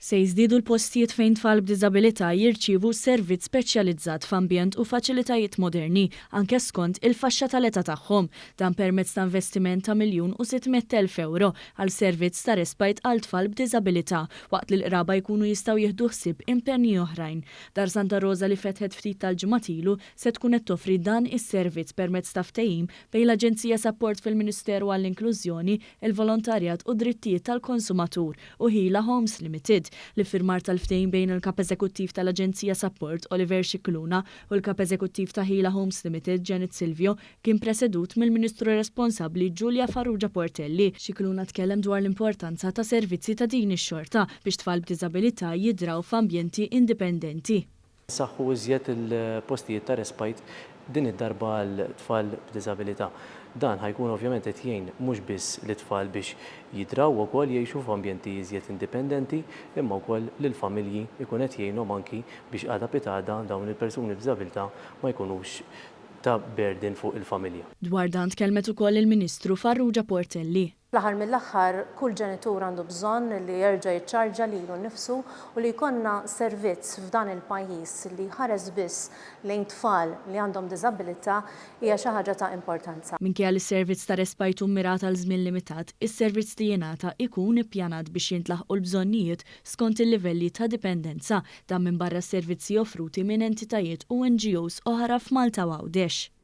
Se jiżdiedu l-postijiet fejn tfal b'diżabilità jirċievu servizz speċjalizzat f'ambjent u faċilitajiet moderni, anke skont il-faxxa tal-età tagħhom. Dan permezz ta' investiment ta' 1,600,000 ewro għal servizz ta' respite għal tfal b'diżabilità waqt li l-qraba jkunu jistgħu jieħdu ħsieb impenji oħrajn. Dar Santa Rosa li fetħet ftit tal-ġimgħat ilu se tkun qed toffri dan is-servizz permezz ta' ftehim bejn l-Aġenzija Sapport fil-Ministeru għall-Inklużjoni, il-Volontarjat u d-Drittijiet tal-Konsumatur u Hila Homes Limited. L-iffirmar tal-ftehim bejn il-Kap Eżekuttiv tal-Aġenzija Sapport, Oliver Scicluna, u l-Kap Eżekuttiv ta' Hila Homes Limited, Janet Silvio, kien presedut mill-Ministru responsabbli Julia Farrugia Portelli. Scicluna tkellem dwar l-importanza ta' servizzi ta' din ix-xorta biex tfal b'diżabilità jidraw f'ambjenti indipendenti. Saħħu iżjed il-postijiet ta' respite din id-darba għal tfal b'diżabilità. Dan ħa jkun ovvjament qed jgħin mhux biss lit-tfal biex jidraw ukoll jgħixu f'ambjenti iżjed indipendenti imma wkoll lill-familji jkun qed jgħinhom anki biex għada pitgħada dawn il-persuni b'diżabilità ma jkunux ta' burden fuq il-familja. Dwar dan tkellmet ukoll il-Ministru Farrugia Portelli. Fl-aħħar mill-aħħar, kull ġenitur għandu bżonn li jerġa' jiċċarġja lilu nnifsu u li jkollna servizz f'dan il-pajjiż li jħares biss lejn tfal li għandhom diżabilità hija xi ħaġa ta' importanza. Minkejja li s-servizz ta' respite hu mmirat għal żmien limitat, is-servizz li jingħata ikun ippjanat biex jintlaħqu l-bżonnijiet skont il-livelli ta' dipendenza, dan minbarra s-servizzi offruti minn entitajiet u NGOs oħra f'Malta u Għawdex.